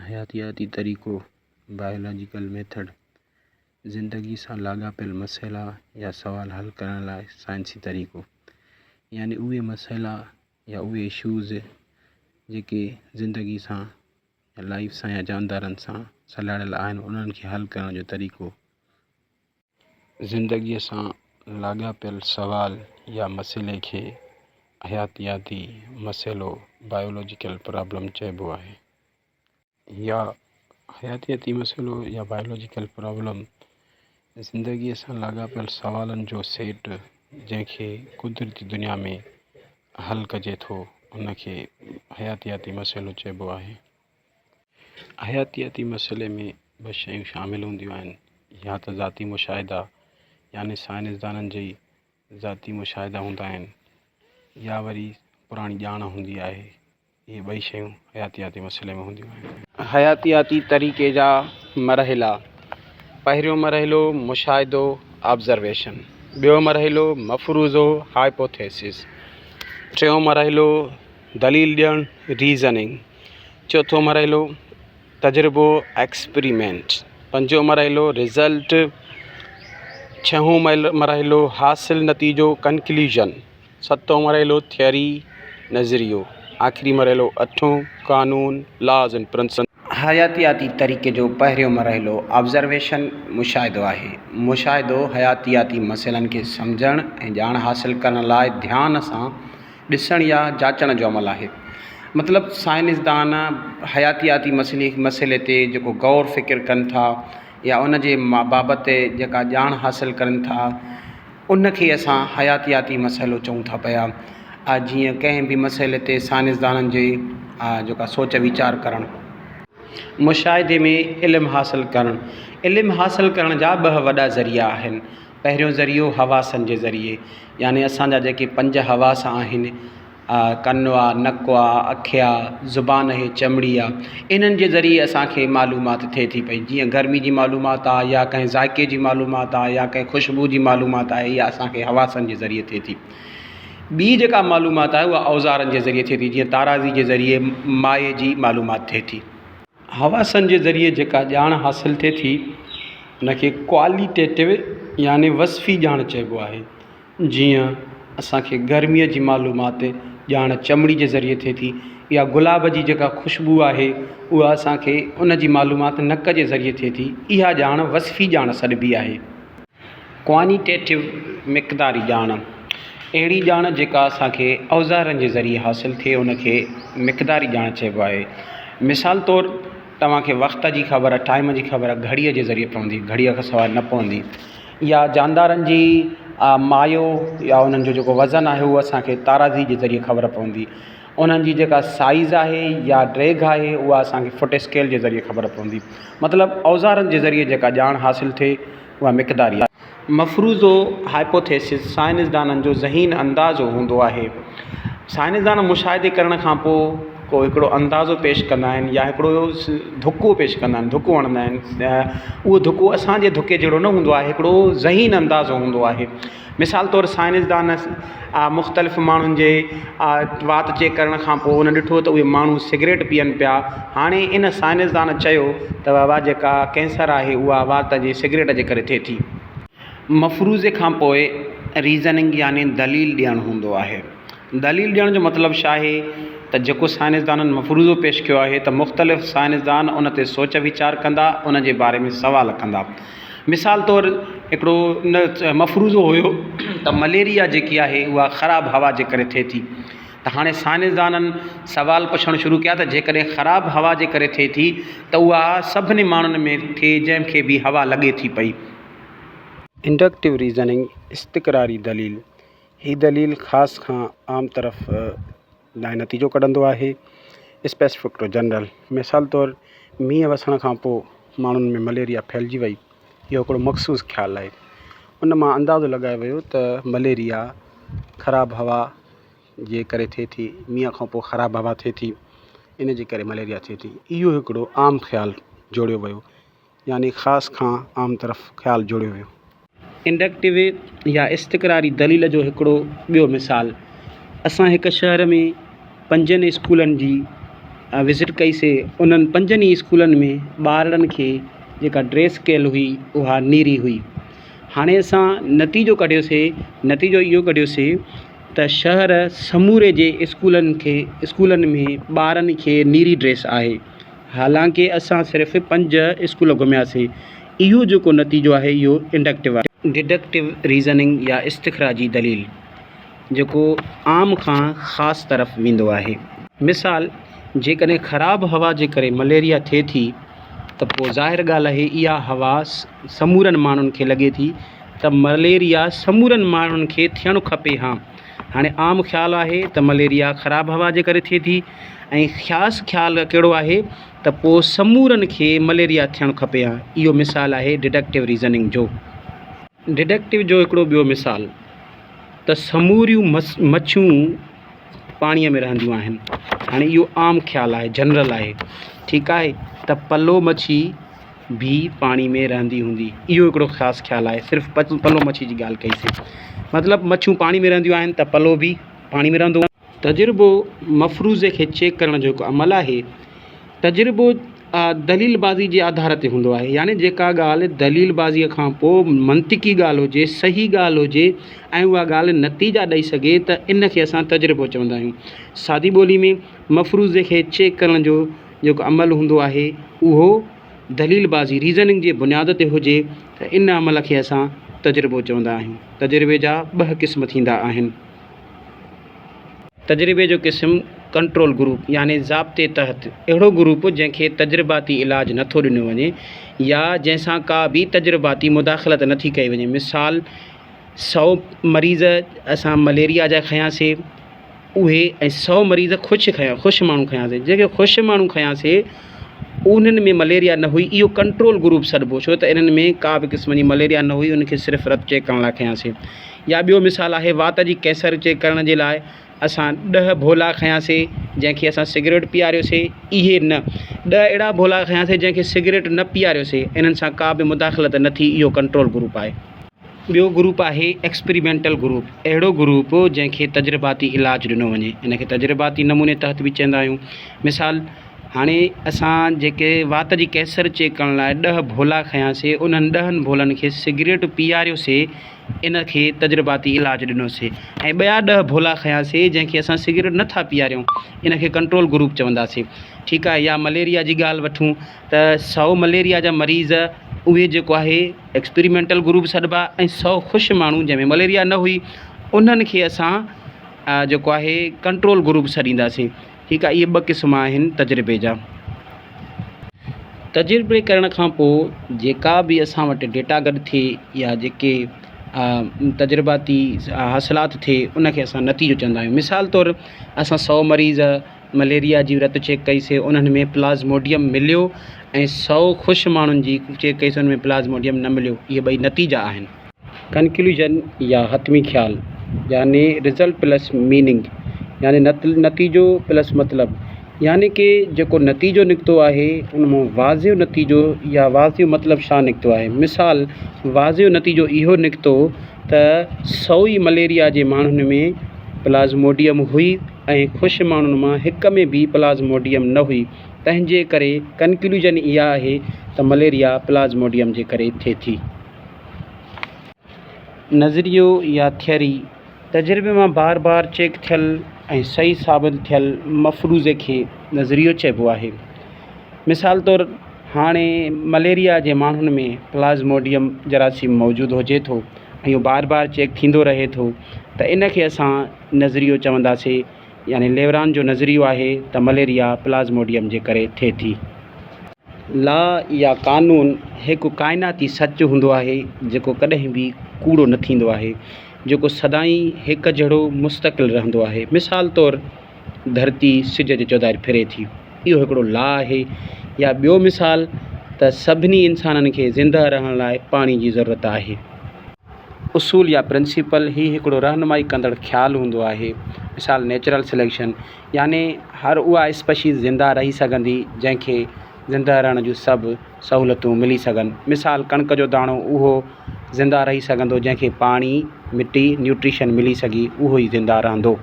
حياتياتي طريقو، Biological Method، زندگي سان لاڳاپيل مسئلا يا سوال حل ڪرڻ لاء سائنسي طريقو، يعني اهي مسئلا يا اهي اشوز جيڪي زندگي سان يا لائيف سان يا جاندارن سان سلهاڙيل آهن انهن کي حل ڪرڻ جو طريقو. زندگيء سان لاڳاپيل سوال يا مسئلي کي حياتياتي مسئلو، Biological Problem، چئبو آهي. يا حياتياتي مسئلو يا بايولاجيڪل پرابلم زندگيء سان لاڳاپيل سوالن جو سيٽ جنهن کي قدرتي دنيا ۾ حل ڪجي ٿو ان کي حياتياتي مسئلو چئبو آهي. حياتياتي مسئلي ۾ ٻه شيون شامل هونديون آهن يا ته ذاتي مشاهدا يعني سائنسدانن جي ذاتي مشاهدا هوندا آهن يا وري پراڻي ڄاڻ هوندي آهي. اهي ٻئي شيون حياتياتي مسئلي ۾ هونديون آهن. حياتياتي طريقي جا مرحلا، پهريون مرحلو مشاهدو، Observation، ٻيو مرحلو مفروضو، Hypothesis، ٽيون مرحلو دليل ڏيڻ، Reasoning، چوٿون مرحلو تجربو، Experiment، پنجون مرحلو رزلٽ، ڇهون مرحلو حاصل نتيجو، Conclusion. ستون مرحلو ٿيوري، نظريو، آخري مرحلو اٺون قانون، Laws and Principles. حياتياتي طريقي جو پهريون مرحلو آبزرويشن، مشاهدو، آهي. مشاهدو حياتياتي مسئلن کي سمجهڻ ۽ ڄاڻ حاصل ڪرڻ لاء ڌيان سان ڏسڻ يا جاچڻ جو عمل آهي. مطلب سائنسدان حياتياتي مسئلي تي جيڪو غور فڪر ڪن ٿا يا ان جي بابت جيڪا ڄاڻ حاصل ڪرن ٿا، ان کي اسان حياتياتي مسئلو چئون ٿا پيا. جيئن ڪنهن به مسئلي تي سائنسدانن جي جيڪا سوچ ويچار ڪرڻ. مشاهدي ۾ علم حاصل ڪرڻ، علم حاصل ڪرڻ جا ٻه وڏا ذريعا آهن. پهريون ذريعو حواسن جي ذريعي يعني اسان جا جيڪي پنج حواس آهن. ڪن آ، نڪ آ، اک آ، زبان اهي چمڙي آ، انهن جي ذريعي اسان کي معلومات ٿئي ٿي پئي جيئن گرمي جي معلومات آ يا ڪنهن ذائقي جي معلومات آ يا ڪنهن خوشبو جي معلومات آهي اها اسان کي حواسن جي ذريعي ٿئي ٿي. ٻي جيڪا معلومات آهي اها اوزارن جي ذريعي ٿئي ٿي جيئن تارازي جي ذريعي مائي جي معلومات ٿئي ٿي. حواسن جي ذريعي جيڪا ڄاڻ حاصل ٿئي ٿي ان کي ڪواليٽيٽو يعني وصفي ڄاڻ چئبو آهي. جيئن اسان کي گرميء جي معلومات ڄاڻ چمڙي جي ذريعي ٿئي ٿي يا گلاب جي جيڪا خوشبو آهي اها اسان کي ان جي معلومات نڪ جي ذريعي ٿئي ٿي اها ڄاڻ وصفي ڄاڻ سڏبي آهي. ڪوانٽيٽو مقداري ڄاڻ، اهڙي ڄاڻ جيڪا اسان کي اوزارن جي ذريعي حاصل ٿئي ان کي مقداري ڄاڻ چئبو آهي. مثال طور توهان کي وقت جي خبر ٽائيم جي خبر گهڙيء جي ذريعي پوندي گهڙيء کان سواء نه پوندي. يا جاندارن جي مايو يا انهن جو جيڪو وزن آهي اهو اسان کي تارازي جي ذريعي خبر پوندي. انهن جي جيڪا سائيز آهي يا ڊيگهه آهي اها اسان کي فٽ اسڪيل جي ذريعي خبر پوندي. مطلب اوزارن جي ذريعي جيڪا ڄاڻ حاصل ٿئي اها مقداري آهي. مفروضو، Hypothesis، سائنسدانن جو ذهين اندازو هوندو آهي. سائنسدان مشاهدي ڪرڻ کان پوء ڪو هڪڙو اندازو پيش ڪندا آهن يا هڪڙو ڌڪو پيش ڪندا آهن ڌڪو هڻندا آهن اهو ڌڪو اسان جي ڌڪي جهڙو نه هوندو آهي هڪڙو ذهين اندازو هوندو آهي مثال طور سائنسدان مختلف ماڻهن جي وات چيڪ ڪرڻ کان پوء هن ڏٺو ته اهي ماڻهو سگريٽ پيئن پيا هاڻي ان سائنسدان چيو ته بابا جيڪا ڪينسر آهي اها وات جي سگريٽ جي ڪري ٿئي ٿي. مفروضي کان پوء ريزننگ يعني دليل ڏيڻ هوندو آهي. دليل ڏيڻ جو مطلب ڇا آهي ته جيڪو سائنسدانن مفروضو پيش ڪيو آهي ته مختلف سائنسدان ان تي سوچ ويچار ڪندا ان جي باري ۾ سوال ڪندا. مثال طور هڪڙو مفروضو هيو ته مليريا جيڪي آهي اها خراب هوا جي ڪري ٿئي ٿي ته هاڻي سائنسدانن سوال پڇڻ شروع ڪيا ته جيڪڏهن خراب هوا جي ڪري ٿئي ٿي ته اها سڀني ماڻهن ۾ ٿئي جنهن کي به هوا لڳي ٿي پئي. انڊڪٽو ريزننگ، استقراري دليل، هي دليل خاص کان عام طرف لاء نتيجو ڪڍندو آهي، اسپيسفڪ ٽو جنرل. مثال طور مينهن وسڻ کان پوء ماڻهن ۾ مليريا ڦهلجي وئي، اهو هڪڙو مخصوص خيال آهي. ان مان اندازو لڳايو ويو ته مليريا خراب هوا جي ڪري ٿئي ٿي، مينهن کان پوء خراب هوا ٿئي ٿي، ان جي ڪري مليريا ٿئي ٿي. اهو هڪڙو عام خيال جوڙيو ويو. يعني خاص کان عام طرف خيال جوڙيو ويو. انڊڪٽو يا استقراري دليل جو هڪڙو ٻيو مثال، اسان هڪ شهر ۾ پنجن اسڪولن جي وزٽ ڪئي سي انهن پنجن ئي اسڪولن ۾ ٻارڙن کي جيڪا ڊريس ڪيل هئي اها نيري هئي. هاڻي اسان نتيجو ڪڍيوسي نتيجو اهو ڪڍيوسي ته شهر سموري جي اسڪولن کي اسڪولن ۾ ٻارن کي نيري ڊريس آهي حالانڪه اسان صرف پنج اسڪول گهمياسي اهو جيڪو نتيجو آهي اهو انڊڪٽو آهي. ڊڊڪٽو ريزننگ يا استخراجي دليل جيڪو عام کان خاص طرف ويندو آهي. مثال، جيڪڏهن خراب هوا جي ڪري مليريا ٿئي ٿي ته پوء ظاهر ڳالهه آهي اها هوا سمورن ماڻهن کي لڳي ٿي ته مليريا سمورن ماڻهن کي ٿيڻ کپي ها. هاڻي عام خيال آهي ته مليريا خراب هوا جي ڪري ٿئي ٿي ۽ خاص خيال ڪهڙو آهي ته پوء سمورن کي مليريا ٿيڻ کپي ها. اهو مثال آهي ڊڊڪٽو ريزننگ جو. ڊڊڪٽو جو هڪڙو ٻيو مثال ته سموريون مڇيون پاڻيء ۾ رهنديون آهن. هاڻي اهو عام خيال آهي، جنرل آهي، ٺيڪ آهي ته پلو مڇي به پاڻي ۾ رهندي هوندي. اهو هڪڙو خاص خيال آهي، صرف پلو مڇي جي ڳالهه ڪئي سي. مطلب مڇيون پاڻي ۾ رهنديون آهن ته پلو به پاڻي ۾ رهندو. تجربو مفروضي کي چيڪ ڪرڻ جو هڪ عمل آهي. تجربو دليل بازي جي آڌار تي هوندو آهي يعني جيڪا ڳالهه دليل بازيء کان پوء منطقي ڳالهه هجي، صحيح ڳالهه هجي ۽ اها ڳالهه نتيجا ڏئي سگهي ته ان کي اسان تجربو چوندا آهيون. سادي ٻولي ۾ مفروضي کي چيڪ ڪرڻ جو جيڪو عمل هوندو آهي اهو دليل بازي، Reasoning، جي بنياد تي هجي ته ان عمل کي اسان تجربو چوندا آهيون. تجربي جا ٻه قسم ٿيندا آهن. تجربي جو قسم ڪنٽرول گروپ يعني ضابطي تحت اهڙو گروپ جنهن کي تجرباتي علاج نه ٿو ڏنو وڃي يا جنهن سان ڪا به تجرباتي مداخلت نه ٿي ڪئي وڃي مثال سئو مريض اسان مليريا جا کنياسي اهي ۽ سئو مريض خوش کنيا خوش ماڻهو کنياسي جيڪي خوش ماڻهو کنياسي انهن ۾ مليريا نه هئي اهو ڪنٽرول گروپ سڏبو ڇو ته انهن ۾ ڪا به قسم جي مليريا نه هئي انهن کي صرف رت چيڪ ڪرڻ لاء کنياسي يا ٻيو مثال آهي وات جي ڪينسر چيڪ ڪرڻ جي لاء اسان ڏهه ڀولا کنياسي جنهن کي اسان سگريٽ پياريوسي اهي نه ڏهه اهڙا ڀولا کنياسي جنهن کي سگريٽ نه پياريوسي انهن سان ڪا به مداخلت نه ٿي اهو ڪنٽرول گروپ آهي. ٻيو گروپ آهي ايڪسپريمينٽل گروپ اهڙو گروپ جنهن کي تجرباتي علاج ڏنو وڃي ان کي تجرباتي نموني تحت به چوندا آهيون مثال هاڻي اسان جيڪي وات جي ڪينسر چيڪ ڪرڻ لاء ڏهه ڀولا کنياسي انهن ڏهن ڀولن کي سگريٽ پياريوسي ان کي تجرباتي علاج ڏنوسي ۽ ٻيا ڏهه ڀولا کنياسي جنهن کي اسان سگريٽ نه ٿا پياريون ان کي ڪنٽرول گروپ چونداسي ٺيڪ آهي يا مليريا جي ڳالهه وٺون ته سئو مليريا جا مريض اهي جيڪو آهي ايڪسپريمينٽل گروپ سڏبا ۽ سئو خوش ماڻهو جنهن ۾ مليريا نه هئي انهن کي اسان جيڪو آهي ڪنٽرول گروپ سڏينداسين ٺيڪ آهي اهي ٻه قسم آهن تجربي جا. تجربي ڪرڻ کان پوء جيڪا به اسان وٽ ڊيٽا گڏ ٿئي يا جيڪي تجرباتي حاصلات ٿئي ان کي اسان نتيجو چوندا آهيون مثال طور اسان سئو مريض مليريا جي رت چيڪ ڪئي سي انهن ۾ پلازموڊيم مليو ۽ سئو خوش ماڻهن جي چيڪ ڪئي سي ان ۾ پلازموڊيم نه مليو اهي ٻئي نتيجا آهن. ڪنڪلوزن يا حتمي خيال يعني رزلٽ پلس ميننگ يعني نتيجو پلس مطلب يعني ڪي جيڪو نتيجو نڪتو آهي ان مان واضح نتيجو يا واضح مطلب ڇا نڪتو آهي مثال واضح نتيجو اهو نڪتو ته سئو ئي مليريا جي ماڻهن ۾ پلازموڊيم هئي ۽ خوش ماڻهن مان هڪ ۾ به پلازموڊيم نه هئي تنهن جي ڪري ڪنڪلوزن اها آهي ته مليريا پلازموڊيم جي ڪري ٿئي ٿي. نظريو يا ٿيوري تجربي مان بار بار چيڪ ٿيل ۽ صحيح ثابت ٿيل مفروضي کي نظريو چئبو آهي. مثال طور هاڻي مليريا جي ماڻهن ۾ پلازموڊيم جراثيم موجود هجي ٿو ۽ اهو بار بار چيڪ ٿيندو رهي ٿو ته ان کي اسان نظريو چونداسين يعني ليوران جو نظريو آهي ته مليريا پلازموڊيم جي ڪري ٿئي ٿي. لا يا قانون هڪ ڪائناتي سچ هوندو آهي جيڪو ڪڏهن به ڪوڙو نه ٿيندو آهي جيڪو سدائين هڪ جهڙو مستقل رهندو آهي مثال طور ڌرتي سج جي چوڌاري ڦري ٿي اهو هڪڙو لا آهي يا ٻيو مثال ته سڀني انسانن کي زندهه رهڻ لاء پاڻي جي ضرورت آهي. اصول يا پرنسپل، هي هڪڙو رهنمائي ڪندڙ خيال هوندو آهي. مثال نيچرل سليڪشن يعني هر اها اسپشيز زنده رهي سگهندي جنهن کي زنده رهڻ جون سڀ سهولتون ملي سگهن. مثال ڪڻڪ جو داڻو اهو زنده رهي سگهندو جنهن کي پاڻي، مٽي، نيوٽريشن ملي سگهي اهو ئي زنده رهندو.